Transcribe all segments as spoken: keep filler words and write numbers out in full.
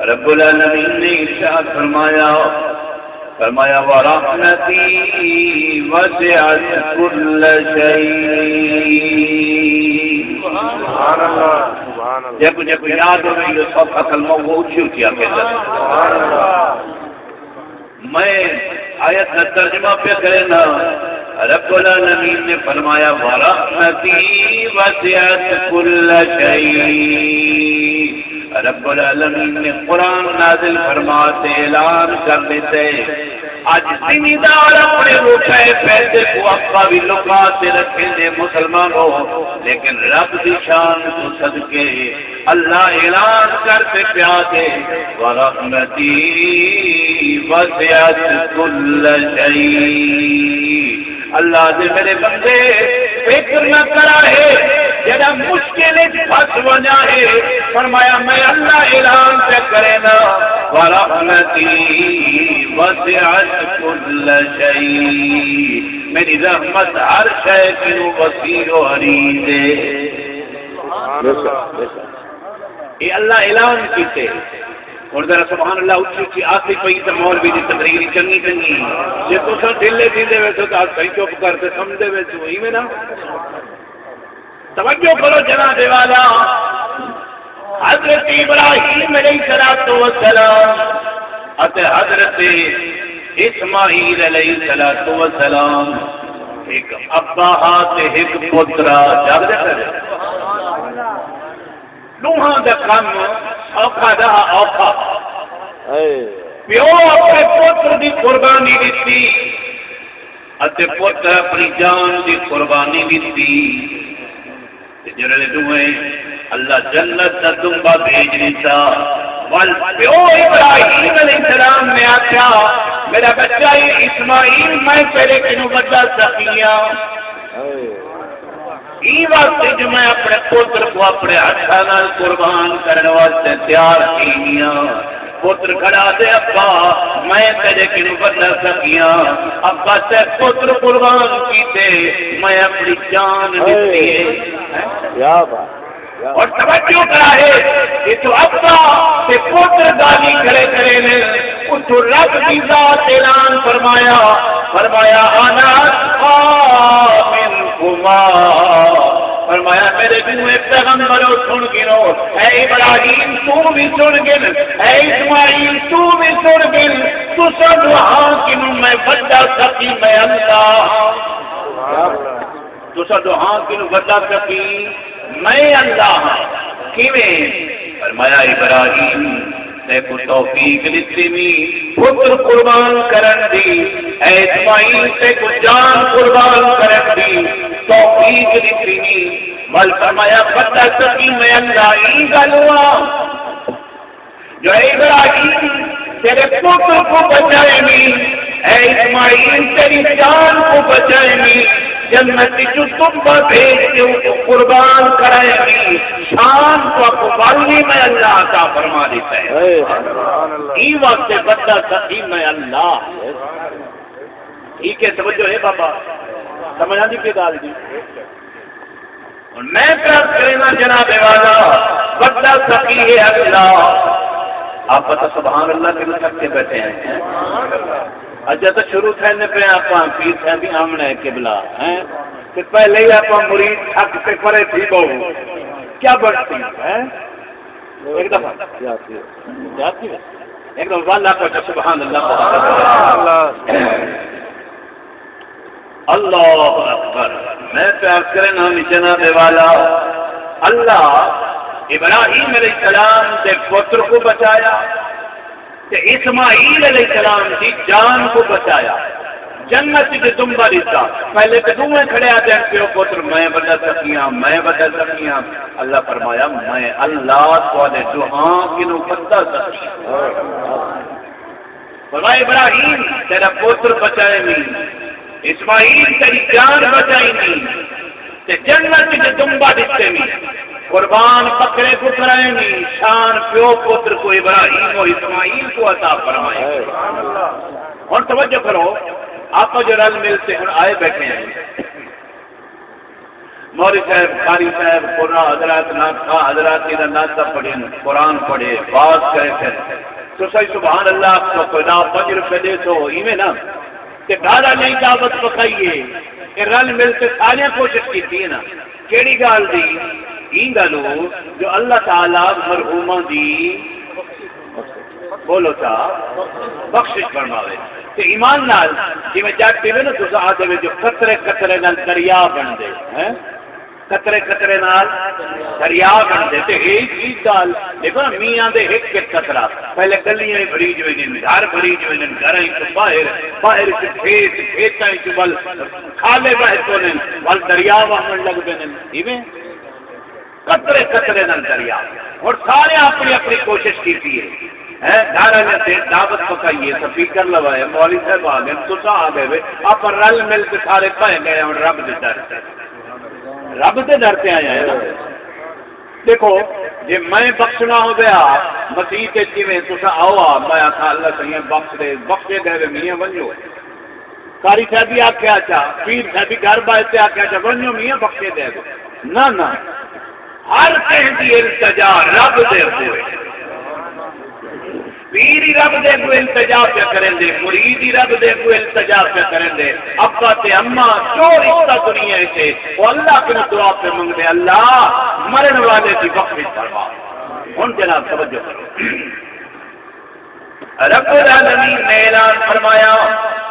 رب العالمین نے ارشاد فرمایا، فرمایا، "ورحمتی وسعت کل شیء۔" سبحان اللہ، سبحان اللہ۔ جے کو، جے کو یاد ہوے، یہ سوکھا کلمہ وہ اچھی اچھی آکھے۔ سبحان اللہ۔ میں آیت دا ترجمہ پیا کرے نا، رب العالمین نے فرمایا، "ورحمتی وسعت کل شیء۔" رب العالمین نے قرآن نازل فرما تے اعلان کر دیتے، اج زمیندار اپنے روپے پیسے کو ابا بھی لکا تے رکھے نے مسلمانوں، لیکن رب دی شان کو صدقے اللہ اعلان کر تے پیا دے، "ورحمتی وسعت کل شیء۔" اللہ دے میرے بندے، فکر نہ کرا ہے، جڑا مشکل وچ پھس ونجا ہے، فرمایا، میں اللہ اعلان پہ کرے نا، "ورحمتی وسعت کل شیء۔" میری رحمت ہر شے کنوں وسیع و عریض ہے۔ بے شک، بے شک۔ اے اللہ اعلان کیتے۔ ہݨ ذرا سبحان اللہ اچھی اچھی آسی پئی تے مولوی دی تقریر چنگی چنگی۔ جے تساں ڈھلے تھیندے ویسو تاں اساں چپ کر تے سمجھدے ویسو، ایویں نا؟ توجہ کرو جناب والا، حضرت ابراہیم علیہ الصلوۃ والسلام اتے حضرت اسماعیل علیہ الصلوۃ والسلام، ہک ابا ہا تے ہک پتر ہا۔ جاڳدے پئے؟ ݙوہاں دا کم اوکھا رہا، اوکھا۔ پیو اپݨے پتر دی قربانی ݙتی اتے پتر اپݨی جان دی قربانی ݙتی۔ تے جݙے ݙوہیں اللہ جنت دا دمبا بھیج ݙتا، ول پیو ابراہیم علیہ السلام نے آکھیا، "میرا بچہ اسماعیل، میں تیݙے کنوں وݙا سخی ہاں۔" ایں واسطے جو میں اپݨے پتر کوں اپݨے ہتھاں نال قربان کرݨ واسطے تیار تھی ڳیاں۔ پتر کھڑا تے، "ابا، میں تیݙے کنوں وݙا سخی ہاں۔" ابا تے پتر قربان کیتے، میں اپݨی جان ݙتی ہے۔ کیا بات۔ اور توجہ کرا ہے، اتھوں ابا تے پتر ڳالھیں کرے کرے نے، اتھوں رب دی ذات اعلان فرمایا، فرمایا، "انا اتقی منکما۔" فرمایا، میرے ݙوہیں پیغمبرو، سݨ گھنو، اے ابراہیم توں وی سݨ گھن، اے اسماعیل توں وی سݨ گھن، تساں ݙوہاں کنوں میں وݙا سخی میں اللہ ہاں۔ تساں ݙوہاں کنوں وݙا سخی میں اللہ ہاں۔ کیویں؟ فرمایا، ابراہیم، تیکوں توفیق ݙتی وی پتر قربان کرݨ دی، اے اسماعیل، تیکوں جان قربان کرݨ دی توفیق ݙتی وی۔ ول فرمایا، وݙا سخی میں اللہ، ایں ڳالھوں ہاں۔ جو اے ابراہیم، تیݙے پتر کوں بچائے وی، اے اسماعیل، تیݙی جان کوں بچائے وی، جنت وچوں تمبا بھیج تے اونکوں قربان کرائے وی، شان کوں اکوں ول وی میں اللہ عطا فرما ݙتا ہے۔ اے سبحان اللہ۔ ایں واسطے وݙا سخی میں اللہ۔ ٹھیک ہے، توجہ ہے بابا، سمجھ آندی پئی ڳالھ دی؟ ہݨ میں پیا عرض کرینداں جناب والا، وݙا سخی ہے اللہ۔ آپ پتہ سبحان اللہ کے تھک کے بیٹھے ہیں۔ اڄاں تاں شروع تھیندے پئے آپاں، پیر صاحب بھی آمنا ہے قبلہ، ہیں؟ تے پہلے ہی آپاں مرید تھک تے پرے تھی ٻہوں۔ کیا بݨسی، ہیں؟ ایک دفعہ۔ کیا تھی؟ کیا تھی؟ ایک دفعہ اللہ پاک سبحان اللہ۔ اللہ۔ اللہ اکبر۔ میں پیا عرض کرینداں جناب والا، اللہ ابراہیم علیہ السلام دے پتر کوں بچایا تے اسماعیل علیہ السلام دی جان کوں بچایا۔ جنت وچ تمبا ݙتا۔ پہلے تے ݙوہیں کھڑے آہدے ہن، پیو پتر، میں وݙا سخی ہاں، میں وݙا سخی ہاں۔ اللہ فرمایا، میں اللہ تہاݙے ݙوہاں کنوں وݙا سخی ہاں۔ فرمایا، ابراہیم، تیݙا پتر بچائے وی، اسماعیل، تیݙی جان بچائی وی، تے جنت وچ تمبا ݙتے وی، قربان بکرے کوں کرائے وی، شان پیو پتر کوں ابراہیم و اسماعیل کوں عطا فرمائے۔ ہݨ توجہ کرو، آپ جو رل مل تے ہݨ آئے بیٹھے ہیں۔ مولوی صاحب، قاری صاحب، قراء حضرات، نعت خواں حضرات، انہاں نعتاں پڑھین، قرآن پڑھے، وعظ کرے پھر۔ تساں سبحان اللہ آکھو، کوئی ݙاہ پنج روپے ݙے سو، ایویں نا؟ تے گھر آلیاں دی دعوت پکائی ہے، تے رل مل تے ساریاں کوشش کیتی ہے نا۔ کیڑھی ڳالھ دی؟ ایں ڳالھوں جو اللہ تعالیٰ مرحوماں دی، بولو تا، بخشش فرماوے۔ تے ایمان نال، جیویں جٹ تھیوے نا، تساں آہدے وے جو قطرے قطرے نال دریا بݨدے، ہیں؟ قطرے قطرے نال دریا بݨدے۔ تے اے ہک ڳالھ ݙیکھو نا، میاں دے ہک ہک قطرہ، پہلے ڳلیاں ہی بھریج ویندین، گھر بھریج ویندین، گھراں چوں باہر، باہر چوں کھیت، کھیتاں چوں ول کھالے وہہ پوندن، ول دریا وہݨ لڳ پیندن۔ ایویں قطرے قطرے نال دریا۔ ہݨ سارے اپݨی اپݨی کوشش کیتی ہے، ہیں؟ گھر آلیاں تے دعوت پکائی ہے، سپیکر لوائے، مولوی صاحب آ ڳئے، تساں آ ڳئے وے، آپاں رل مل کے سارے پئے ڳئے ہݨ رب دے در تے۔ رب دے در تے آیا ہے نا۔ ݙیکھو، جے میں بخشݨا ہوندے ہا مسیت وچ، جیویں تساں آؤ ہا، میں آکھاں، "اللہ سئیں بخش ݙے"، بخشے ڳئے وے میاں، ونڄو۔ قاری صاحب بھی آکھیا، اچھا، پیر صاحب بھی گھر ٻاہر تے آکھیا، اچھا، ونڄو میاں، بخشے ڳئے وے۔ نہ، نہ، ہر کہیں دی التجا رب دے اڳے۔ پیر ہی رب دے اڳوں التجا پیا کریندے، مرید ہی رب دے اڳوں التجا پیا کریندے۔ ابا تے اماں جو رشتہ دنیا وچ ہے، او اللہ کنوں دعا پیا منگدے، "اللہ، مرݨ والے دی بخشش فرما۔" ہݨ جناب توجہ کرو۔ رب العالمین نے اعلان فرمایا،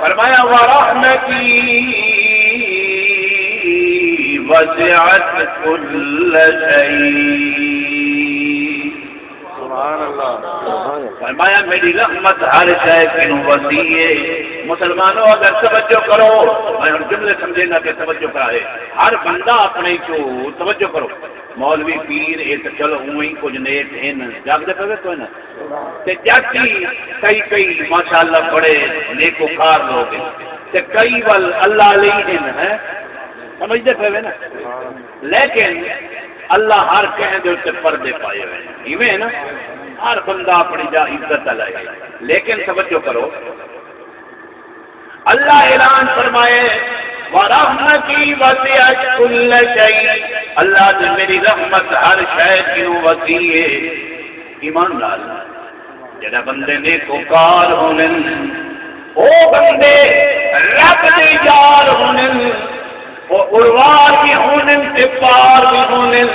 فرمایا، "ورحمتی وسعت کل شیء۔" سبحان اللہ۔ فرمایا، "میری رحمت ہر شے کنوں وسیع ہے۔" مسلمانوں، اگر توجہ کرو، میں ہݨ جملے سمجھینداں کہ توجہ کرائے۔ ہر بندہ اپݨے چوں توجہ کرو۔ مولوی، پیر، اے تے چلو اونویں کجھ نیک ہن، جاڳدے پئے وے کوئی نہ؟ تے جٹ ہی کئی کئی ماشاءاللہ بڑے نیکوکار لوگ ہن، تے کئی ول اللہ علی ہن، ہیں؟ سمجھدے پئے وے نا؟ لیکن اللہ ہر کہیں دے اتے پردے پائے ہوئے ہیں، ایویں ہے نا؟ ہر بندہ اپݨی جا عزت والا ہے۔ لیکن توجہ کرو، اللہ اعلان فرمائے، "ورحمتی وسعت کل شیء۔" اللہ دے، میری رحمت ہر شے کنوں وسیع ہے۔ ایمان نال، جڑے بندے نیکوکار ہونن، او بندے رب دے یار ہونن، او اروار بھی ہونن تے پار بھی ہونن۔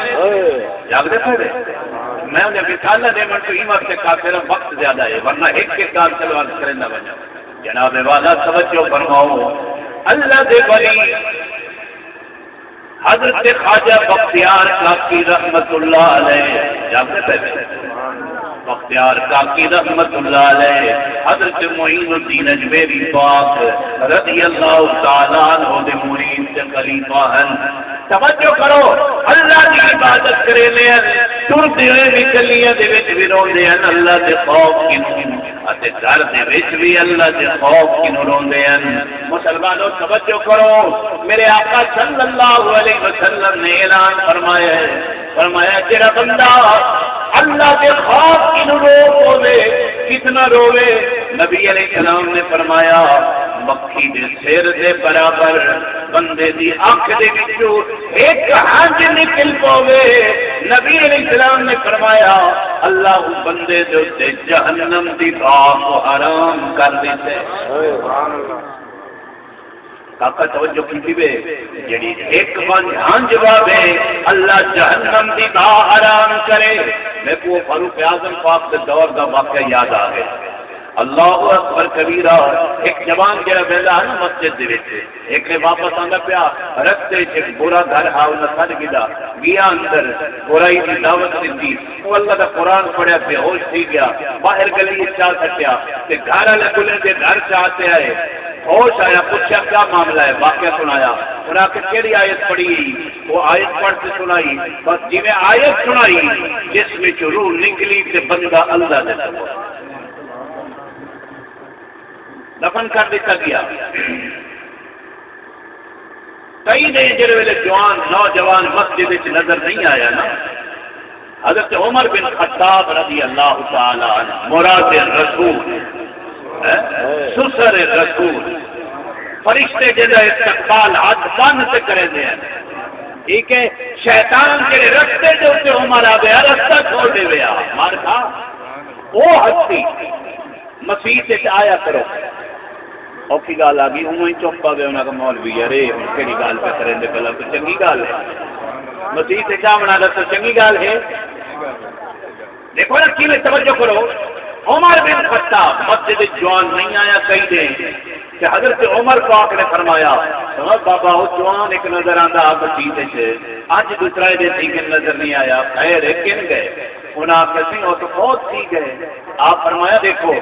جاڳدے پئے وے؟ میں انہیں مثالاں ݙیوݨ توں ایں واسطے قاصر ہاں، وقت زیادہ ہے، ورنہ ہک ہک ڳالھ سلوات کریندا ونڄاں۔ جناب والا توجہ فرماؤ، اللہ دے ولی حضرت خواجہ بختیار کاکی رحمت اللہ علیہ، جاڳدے پئے وے؟ بختیار کاکی رحمت اللہ علیہ، حضرت معین الدین اجمیری پاک رضی اللہ تعالیٰ عنہ دے مرید تے خلیفہ ہن۔ توجہ کرو، اللہ دی عبادت کریندے ہن، ٹردے ہوئے وی گلیاں دے وچ وی روندے ہن، اللہ دے خوف کنوں، اتے گھر دے وچ وی اللہ دے خوف کنوں روندے ہن۔ مسلمانوں، توجہ کرو، میرے آقا صلی اللہ علیہ وسلم نے اعلان فرمایا ہے، فرمایا، جڑا بندہ اللہ دے خوف کنوں رو پوے، کتنا روے؟ نبی علیہ السلام نے فرمایا، مکھی دے سر دے برابر بندے دی اکھ دے وچوں ہک ہنج نکل پوے۔ نبی علیہ السلام نے فرمایا، اللہ اوں بندے دے اتے جہنم دی بھاہ کوں حرام کر ݙتے۔ سبحان اللہ۔ کاکا توجہ کیتی وے، جیڑھی ہک ونج ہنج واوے، اللہ جہنم دی بھاہ حرام کرے۔ میکوں فاروق اعظم پاک دے دور دا واقعہ یاد آ ڳئے۔ اللہ اکبر کبیرا، ہک جوان جیڑھا ویندا ہا نا مسجد دے وچ، ہک ݙینہہ واپس آندا پیا، رستے وچ ہک برا گھر ہا، انہاں سݙ گھدا، ڳیا اندر، برائی دی دعوت ݙتی، او اللہ دا قرآن پڑھیا، بے ہوش تھی ڳیا، ٻاہر گلی وچ چا سٹیا، تے گھر والے کوں لیندے گھر چا تے آئے۔ ہوش آیا، پچھیا، کیا معاملہ ہے؟ واقعہ سݨایا۔ انہاں آکھیا، کیڑھی آیت پڑھی ہئی؟ او آیت پڑھ تے سݨائی۔ بس جیویں آیت سݨائی، جسم وچ روح نکلی تے بندہ اللہ دے سپرد، دفن کر ݙتا ڳیا۔ کئی دے جڑے ویلے جوان نوجوان مسجد وچ نظر نہیں آیا نا، حضرت عمر بن خطاب رضی اللہ تعالی عنہ، مراد رسول، ہیں؟ سسر رسول، فرشتے جنہاں استقبال ہتھ بن تے کریندے ہیں۔ ٹھیک ہے، شیطان جڑے رستے دے اتے عمر آ گیا، رستہ چھوڑ دے ویا، مار کھا۔ او ہستی مسیت اچ آیا کرو۔ اوکھی ڳالھ آ ڳئی، اونویں چپ پاوے، انہاں کوں مولوی یار، اے ہݨ کیڑھی ڳالھ پیا کریندے، بھلا کوئی چنڳی ڳالھ ہے؟ مسیت اچ آوݨ آلا تاں چنڳی ڳالھ ہے۔ ݙیکھو نا کیویں، توجہ کرو، عمر بن خطاب مسجد اچ جوان نہیں آیا کئی ݙینھ، تے حضرت عمر پاک نے فرمایا، سݨو بابا، او جوان ہک نظر آندا ہا مسیت اچ، اڄ ݙو ترائے ݙینھ تھی کن نظر نہیں آیا، خیر ہے، کن ڳئے؟ انہاں آکھیا، سئیں، او تاں فوت تھی ڳئے۔ آپ فرمایا، ݙیکھو،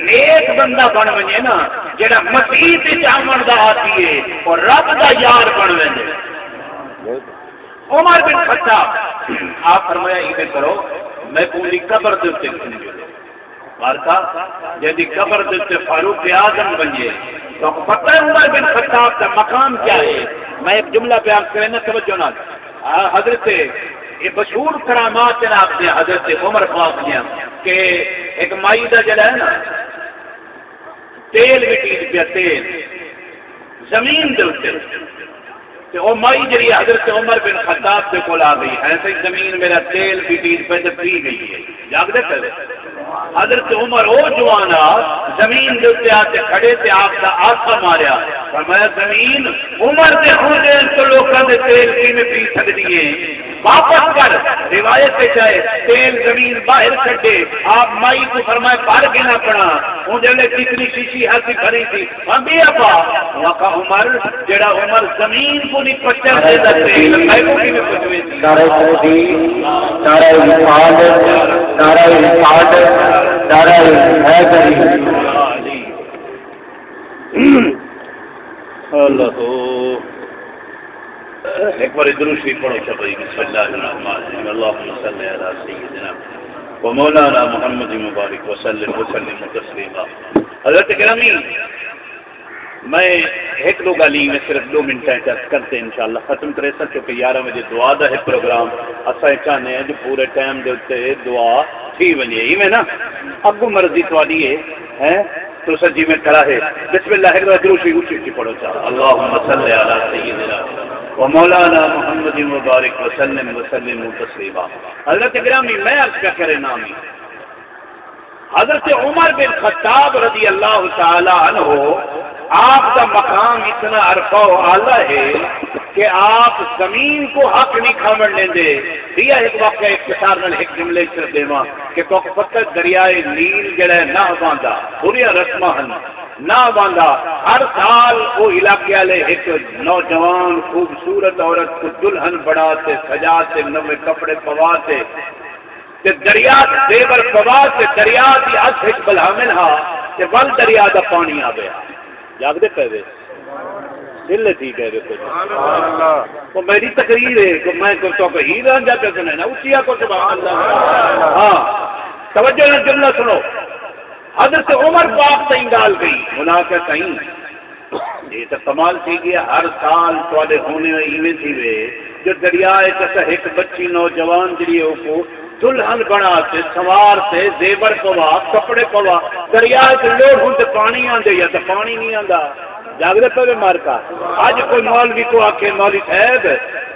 نیک بندہ بݨ ونڄے نا، جیڑھا مسیت اچ آوݨ دا عادی ہے، او رب دا یار بݨ ویندے۔ عمر بن خطاب، آپ فرمایا، ایویں کرو، میکوں اوندی قبر دے اتے گھن ڳھنو۔ مارکا، جیندی قبر دے اتے فاروق اعظم ونڄے، تہاکوں پتہ ہے عمر بن خطاب دا مقام کیا ہے؟ میں ہک جملہ بیان کرینداں، توجہ نال۔ آ، حضرت، اے مشہور کرامات جناب دے حضرت عمر پاک دیاں کہ ہک مائی دا جیڑھا ہے نا، تیل وٹیج پیا، تیل زمین دے اتے۔ تے او مائی جڑی حضرت عمر بن خطاب دے کول آ ڳئی، ہے سئیں زمین میرا تیل وٹیج پیا تے پی ڳئی ہے۔ جاڳدے پئے وے؟ حضرت عمر او جوان آ، زمین دے اتے آ تے کھڑے تے آپ دا آسا ماریا۔ فرمایا، زمین، عمر دے ہوں ݙینھ توں لوکاں دے تیل کیویں پی سڳدی ہے؟ واپس کر۔ روایت وچ آئے، تیل زمین ٻاہر کڈھے، آپ مائی کوں فرمائے، بھر گھن اپݨا۔ اوں جیلے جتنی شیشی ہاسی بھری سی، ہاں بی ابا، آقا عمر، جیڑھا عمر زمین کوں نہیں پچݨ ݙیندا تیل، میکوں کیویں پچویسی؟ نعرہ تکبیر، نعرہ رسالت، نعرہ رسالت، نعرہ حیدری۔ اللہ ہو۔ ایک بار درود شریف پڑھو، شاہ بھائی، بسم اللہ الرحمن الرحیم، اللہم صل علی سیدنا و مولانا محمد مبارک وسلم وسلم تسلیما۔ حضرت گرامی، میں ہک ݙو ڳالھیں میں صرف ݙو منٹاں اچ عرض کر تے انشاءاللہ ختم کریساں، کیونکہ یارہاں وڄے دعا دا ہے پروگرام۔ اساں اے چاہندے ہیں جو پورے ٹائم دے اتے دعا تھی ونڄے، ایویں نا؟ اڳوں مرضی تہاݙی ہے، ہیں؟ تساں جیویں کراہے۔ بسم اللہ، ہک دفعہ درود شریف اچی اچی پڑھو چا۔ اللہم صل علی سیدنا و مولانا محمد مبارک وسلم وسلم تسلیما۔ حضرت گرامی، میں عرض کیا کرے نامی، حضرت عمر بن خطاب رضی اللہ تعالی عنہ، آپ دا مقام اتنا ارفع و اعلیٰ ہے کہ آپ زمین کو حق نہیں کھاوݨ ݙیندے۔ ٻیا ہک واقعہ اختصار نال ہک جملے اچ صرف ݙیواں کہ تہاکوں پتہ، دریائے نیل جیڑھا ہے نہ وہندا، بریاں رسماں ہن، نہ وہندا۔ ہر سال او علاقے والے ہک نوجوان خوبصورت عورت کوں دلہن بݨا تے سجا تے نویں کپڑے پوا تے تے دریا زیور پوا تے دریا دی اکھ وچ بلہاون ہا تے ول دریا دا پاݨی آ ڳیا۔ جاڳدے پئے وے؟ ڈھلے تھی ڳئے وے کجھ۔ او میری تقریر ہے کہ میں کوئی تہاکوں ہی رانجھا پیا سݨائینداں، اچی آکھو سبحان اللہ۔ ہاں، توجہ نال جملہ سݨو۔ حضرت عمر پاک تئیں ڳالھ ڳئی، انہاں آکھیا، سئیں، اے تاں کمال تھی ڳیا، ہر سال تہاݙے ہوندے ہوئے ایویں تھیوے جو دریا اچ اساں ہک بچی نوجوان جیڑھی ہے اوکوں دلہن بݨا تے، سنوار تے، زیور پوا، کپڑے پوا، دریا اچ لوڑھوں تے پاݨی آندے یا تاں پاݨی نہیں آندا۔ جاڳدے پئے وے مارکا؟ اڄ کوئی مولوی کوں آکھے، مولوی صاحب،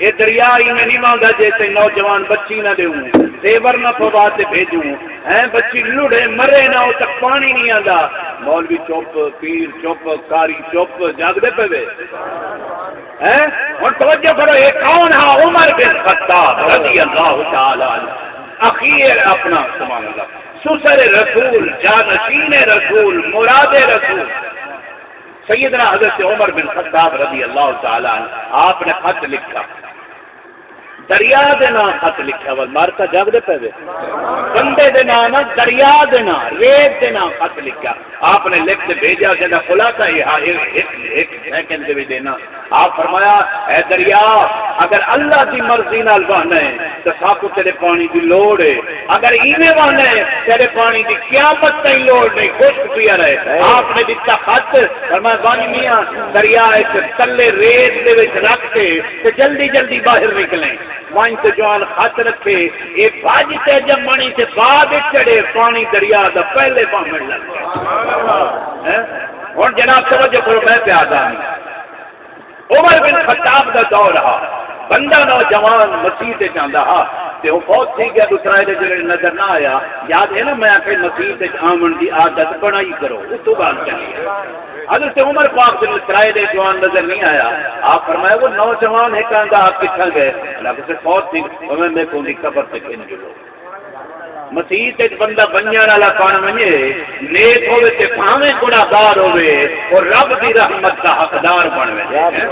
اے دریا ایویں نہیں وہندا جے تئیں نوجوان بچی نہ ݙیوں، زیور نہ پوا تے بھیجوں، ہیں بچی لڑھے مرے نہ، او تک پاݨی نہیں آندا۔ مولوی چپ، پیر چپ، قاری چپ، جاڳدے پئے وے؟ ہیں؟ ہݨ توجہ کرو، اے کون ہا؟ عمر بن خطاب رضی اللہ تعالی عنہ، اخیر اپݨا، سبحان اللہ، سسر رسول، جانشین رسول، مراد رسول، سیدنا حضرت عمر بن خطاب رضی اللہ تعالی عنہ، آپ نے خط لکھا۔ دریا دے ناں خط لکھیا، ول مارکا جاڳدے پئے وے؟ بندے دے ناں نہ، دریا دے ناں، ریت دے ناں خط لکھیا۔ آپ نے لکھ تے بھیجا، جیندا خلاصہ اے ہا، اے ہک، ہک سیکنڈ دے وچ ݙینا۔ آپ فرمایا، اے دریا، اگر اللہ دی مرضی نال وہنا ہے تاں ساکوں تیݙے پاݨی دی لوڑ ہے، اگر ایویں وہنا ہے تیݙے پاݨی دی قیامت تائیں لوڑ نہیں، خشک پیا رہے۔ آپ نے ݙتا خط، فرمایا، ونڄ میاں، دریا اچ تلے ریت دے وچ رکھ تے تے جلدی جلدی ٻاہر نکلیں۔ ونڄ تے جوان خط رکھے، اے بھڄ تے جمݨی تے بعد اچ چڑھے، پاݨی دریا دا پہلے بہوݨ لڳ ڳئے۔ ہیں؟ ہݨ جناب توجہ کرو، میں پیا آہداں، عمر بن خطاب دا دور ہا، بندہ نوجوان مسیت وچ آندا ہا تے او فوت تھی ڳیا، ݙوسرا ایݙے جیڑھے نظر نہ آیا۔ یاد ہے نا، میں آکھیا مسیت وچ آوݨ دی عادت بݨائی کرو، اتوں ڳالھ چلی ہے۔ حضرت عمر پاک دے ترائے دے جوان نظر نہیں آیا۔ آپ فرمایا، وہ نوجوان ہک آندا ہا، کتھاں ڳئے؟ اللہ کسے فوت تھی ڳئے۔ فرمایا، میکوں اوندی قبر تے گھن جلو۔ مسیت وچ بندہ ونڄݨ والا بݨ ونڄے، نیک ہووے تے بھانویں گناہگار ہووے، او رب دی رحمت دا حقدار بݨ ویندے۔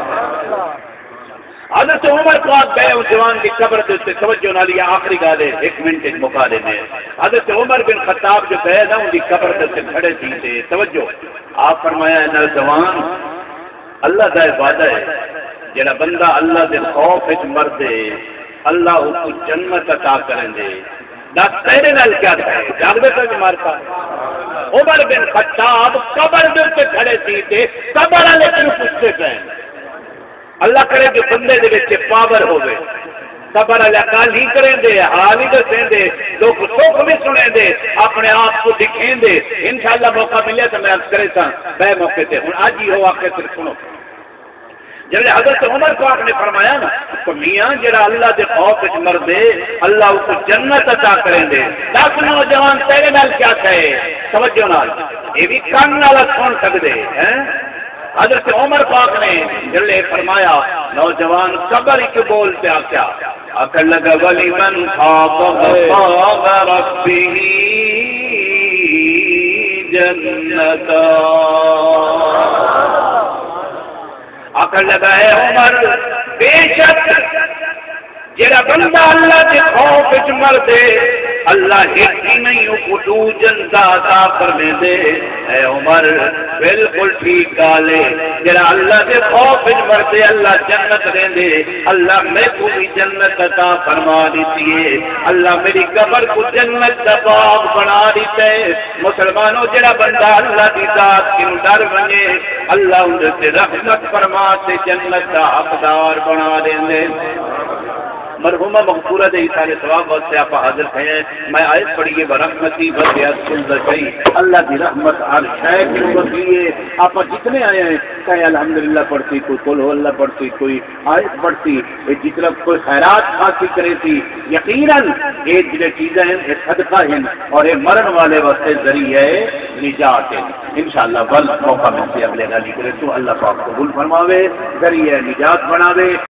حضرت عمر پاک ڳئے، اوں جوان دی قبر دے اتے توجہ نال، یا آخری ڳالھ ہے، ہک منٹ وچ مکا ݙیندے ہیں۔ حضرت عمر بن خطاب جو ڳئے نا، اوندی قبر دے اتے کھڑے تھی تے توجہ، آپ فرمایا، اے نوجوان، اللہ دا اے وعدہ ہے، جیڑھا بندہ اللہ دے خوف وچ مردے، اللہ اوکوں جنت عطا کریندے۔ ݙس تیݙے نال کیا تھئے؟ جاڳدے پئے، بیمار پئے؟ عمر بن خطاب قبر دے اتے کھڑے تھی تے قبر والے کنوں پچھدے پئے۔ اللہ کرے جو بندے دے وچ پاور ہووے، قبر والا ڳالھ ہی کریندے، حال ہی ݙسیندے، ݙکھ سکھ وی سݨیندے، اپݨے آپ کوں ݙکھیندے۔ انشاءاللہ موقع ملیا تاں میں عرض کریساں ٻئے موقع تے، ہݨ اڄ ہی ہو آکھے صرف سݨو۔ جیڑھے حضرت عمر پاک نے فرمایا نا کہ میاں جیڑھا اللہ دے خوف وچ مردے، اللہ اوکوں جنت عطا کریندے۔ ݙس نوجوان تیݙے نال کیا تھئے؟ توجہ نال، اے وی کن والا سݨ سڳدے ہیں۔ حضرت عمر پاک نے جیڑھے فرمایا، نوجوان قبر اچ ٻول تے آکھیا، آکھݨ لڳا، ولمن خاف مقام ربہ جنتان۔ آکھݨ لڳا، اے عمر، بے شک جیڑھا بندہ اللہ دے خوف وچ مردے، اللہ ہک ہی نہیں، اوکوں ݙو جنتاں عطا فرمیندے۔ اے عمر، بالکل ٹھیک ڳالھ ہے، جیڑھا اللہ دے خوف وچ مردے، اللہ جنت ݙیندے۔ اللہ میکوں وی جنت عطا فرما ݙتی ہے، اللہ میݙی قبر کوں جنت دا باغ بݨا ݙتا ہے۔ مسلمانو، جیڑھا بندہ اللہ دی ذات کنوں ݙر ونڄے، اللہ اوندے تے رحمت فرما تے جنت دا حقدار بݨا ݙیندے۔ مرحومہ مغفورہ دے ایصال ثواب واسطے آپاں حاضر تھئے ہیں۔ میں آیت پڑھی ہے، ورحمتی وسعت کل شیء، اللہ دی رحمت ہر شے کنوں وسیع ہے۔ آپاں جتنے آئے ہیں، کہیں الحمدللہ پڑھتی، کوئی قل ھو اللہ پڑھتی، کوئی آیت پڑھتی، اے جتنا کوئی خیرات خاصی کریسی، یقیناً اے جڑے چیزاں ہیں، اے صدقہ ہیں اور اے مرن والے واسطے ذریعہ نجات ہیں۔ انشاءاللہ ول موقع ملسی اگلے ڳالھی کریسوں۔ اللہ پاک قبول فرماوے، ذریعہ نجات بݨاوے۔